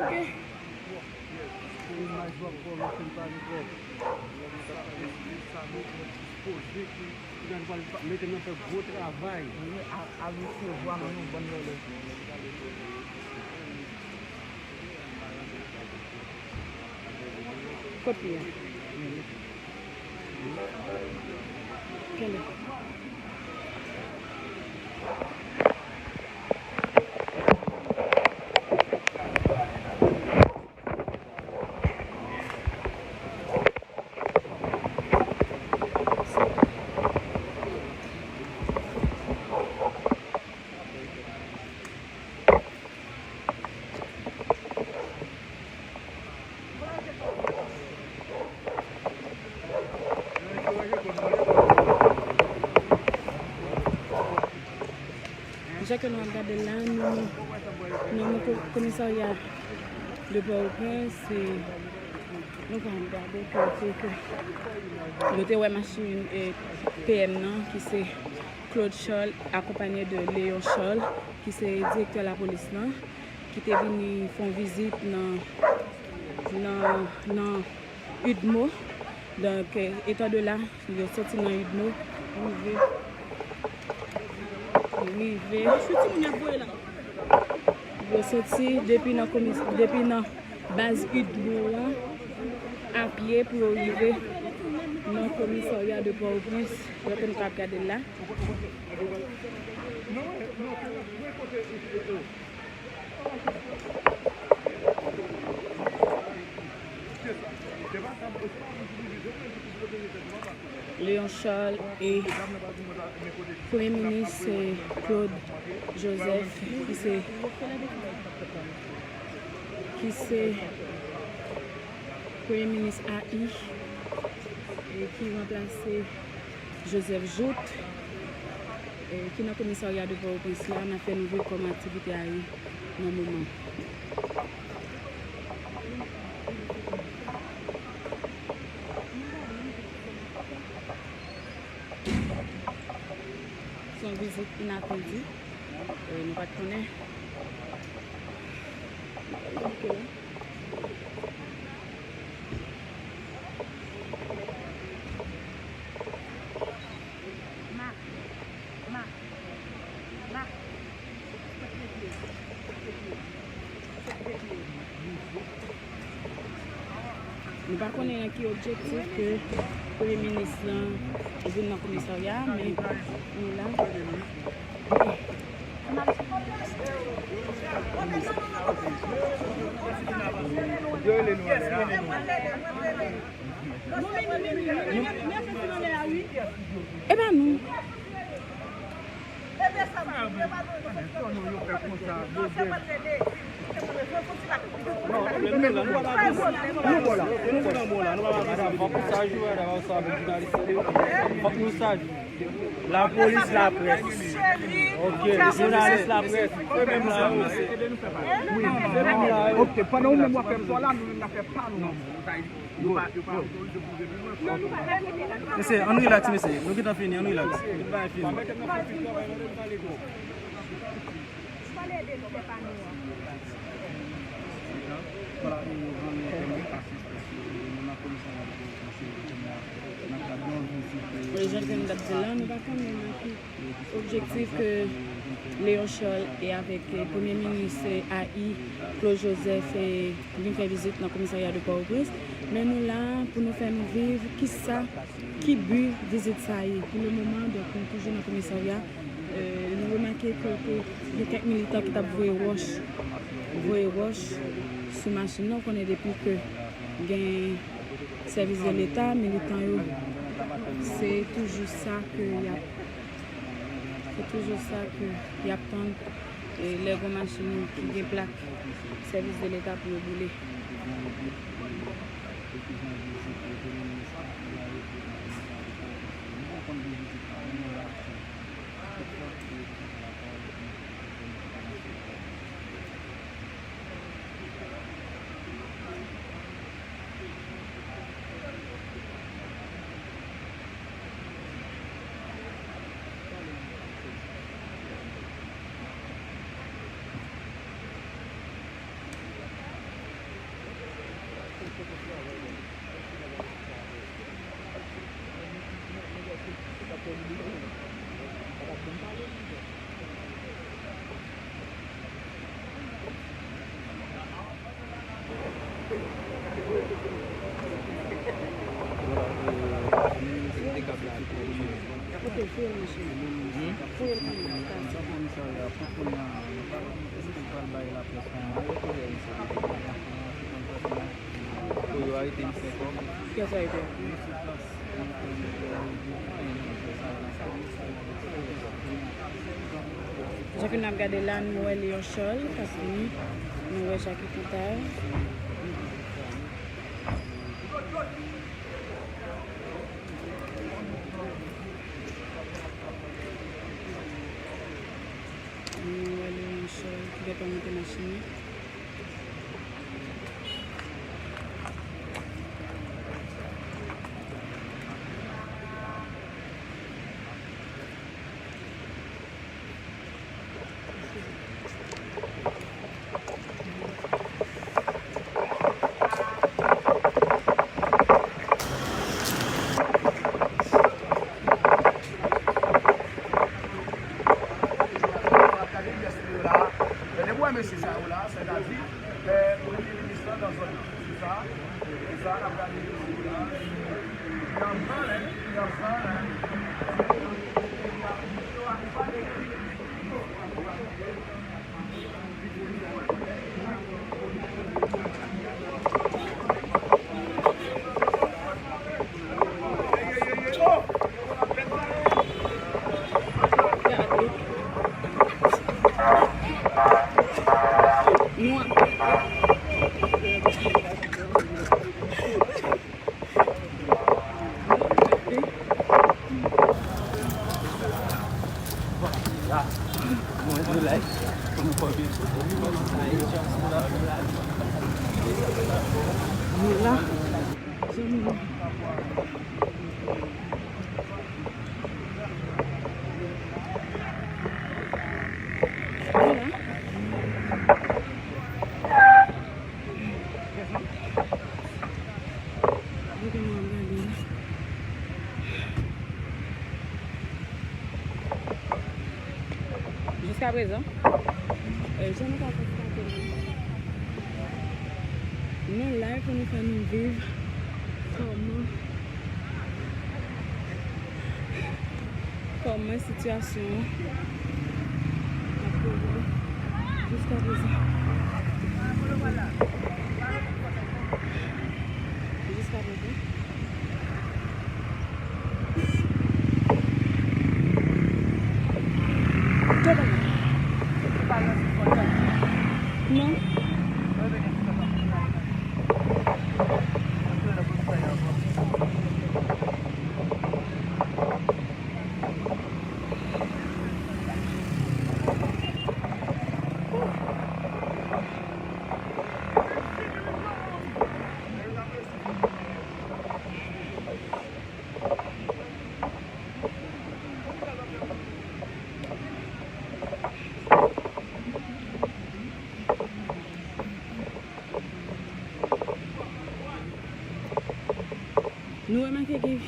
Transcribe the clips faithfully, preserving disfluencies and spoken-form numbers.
Pou imaj w ap fè w, mete m pale twòp. Lè m t ap pale sou sa, nou pran ti poze ki, ki nan pral mete m nan fè gwo travay. Wi, a, a resevwa nan yon bòn lòlè. Kot li ye? Kenbe. Jan ke nou ap gade l la, nou, nou, nou, komisarya de Pòtoprens, e nou ka gade kote ke nou te wè machin, e, P M nan, ki se Claude Charles, akonpanye de Léon Charles, ki se direktè lapolis lan, ki te vini fè yon vizit nan, nan, nan UDMO. Donk, e, etan de la, yo soti nan UDMO, rive, rive, yo soti depi nan komis-, depi nan baz UDMO a, a pye pou yo rive nan komisarya de Pòtoprens, jan ke nou ka ap gade l la. Léon Charles e Premye Minis, eh, Claude Joseph, ki se, ki se Premye Minis A I, e ki ranplase Joseph Jouthe, e ki nan komisarya de Pòtoprens la, n ap fè nou viv kòman aktivite a ye nan moman. Se yon vizit inatandi. E nou pa t konnen. Nou pa konnen nan ki objektif ke Premye Minis lan vin nan komisarya a, men nou la. Yo rele nou anlè a. E pa nou. Lapolis, laprès. Ok, jounalis, laprès. Wi, ok, pandan ou menm w ap fè pa w la, nou menm n ap fè pa nou. Mesye, ann rilaks, mesye. Nou gentan fini, ann rilaks. Tout bagay fini. Jan ke m t ap di l la, nou pa konnen nan ki objektif ke Léon Charles e avèk, eh, Premye Minis, eh, A I, Claude Joseph, eh, vin fè vizit nan komisarya de Pòtoprens. Men nou la pou nou fè nou viv kisa, ki bi vizit sa ye. Pou le moman, donk, nou toujou nan komisarya. Eh, nou remake ke, ke gen kèk militan ki t ap voye wòch, voye wòch sou machin nan. Ou konnen depi ke gen sèvis de leta, militan yo, se toujou sa ke y ap, se toujou sa ke y ap tann, e lè gon machin ki gen plak sèvis de leta pou yo boule. Pou yo l pa nan stasyon. Pou komisarya, pou kounye a, nou pa konn èske l pral bay laprès yon mò pou yo arete misye kò. Kiyès arete? Jan ke n ap gade la, nou wè Léon Charles k ap vini, nou wè Jacky Contal. Nou wè Léon Charles ki gentan monte machin li. Gade pyès li yo la. Gade pou wè mesye sa yo la, sètadi, eh, premye minis lan nan zòn nan. Se sa, se sa, n ap gade mesye yo la. Y ap pale, y ap pale. Jiskaprezan, euh, jan nou ka konstate, nou la pou nou fè nou viv kòman Kòman sitiyasyon an ap evoliye jiskaprezan? Jiskaprezan. Non. Nou remake gen,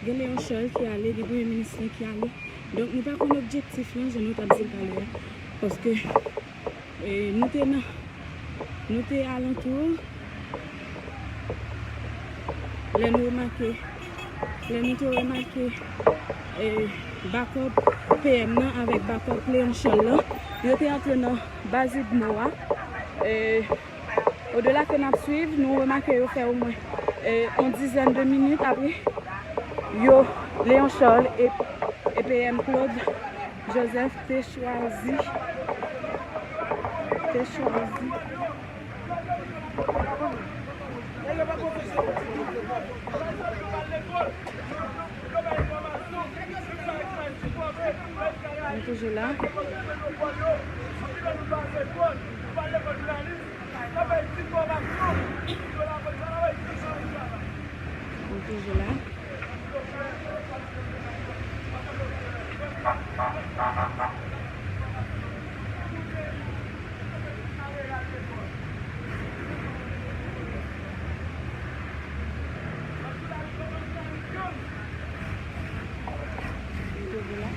gen Léon Charles ki ale, gen premye minis lan ki ale. Donk, nou pa konn objektif lan, jan nou t ap di l talè a. Paske, e, nou te nan, nou te alantou. Lè nou remake, lè nou te remake, e, bakòp P M nan avèk bakòp Léon Charles lan, yo te antre nan baz UDMO a. E, Odela ke n ap swiv, nou remake yo fè omwen, e, yon dizèn de minit apre, yo, Léon Charles e, e P M Claude Joseph te chwazi, te chwazi. Nou toujou la. Nou toujou la. Nou toujou la.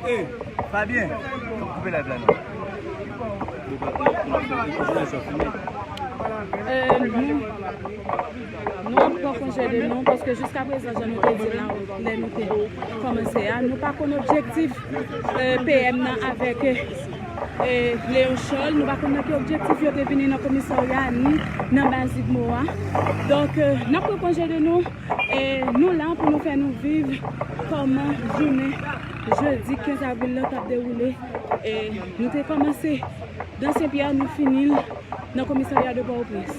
Hey, Pa byen. Koupe live la non. Euh, nou, nou ap pran konje de nou paske jiska prezan, jan nou te di la, lè nou te kòmanse a, nou pa konn objektif euh, P M nan avèk euh, Léon Charles. Nou pa konn nan ki objektif yo te vini nan komisarya ni nan baz UDMO a. Donk, euh, n ap pran konje de nou. E nou la pou nou fè nou viv kòman jounen jedi kenz avril lan t ap dewoule. E nou te kòmanse nan Senpyè, nou fini l nan komisarya de Pòtoprens.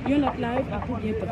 Yon lòt live, a pou byento.